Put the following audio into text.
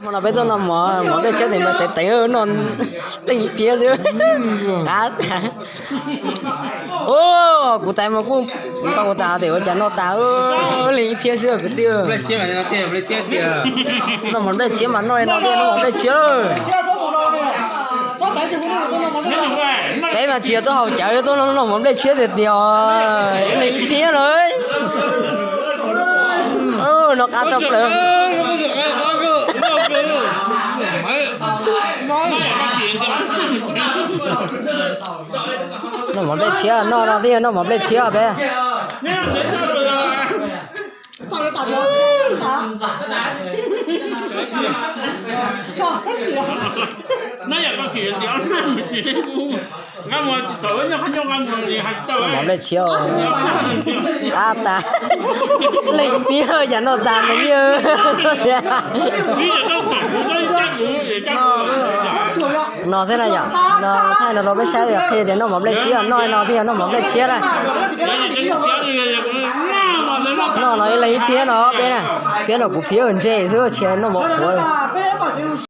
Hmo no peb tuaj noj mov, mov nplej tshiab tes npaj xaiv teev, noj leej ib phiab xwb. Qab tas. Kuv tais mas kuj tau tas tias ua cas noj tas leej ib phiab xwb kwv tij. Noj mov nplej tshiab mas noj li no thiaj noj mov nplej tshiab. Peb mas tsis yog tuaj haus cawv, tuaj noj mov nplej tshiab tiag tiag os, leej ib phiab no. No qab tshaj plaws. Noj mov nplej tshiab, noj no thiaj noj mov nplej tshiab peb. Mov nplej tshiab, qab tas. Leej ib phiab yam noj tas mas nyiaj. No xwb na yom, no thaij no rau peb saib qhia tias noj mov nplej tshiab, noj no thiaj yog noj mov nplej tshiab na. Noj no ib leeg ib phiab no peb na, phiab no kuv phiab ntseg xwb tsis noj mov qhuav.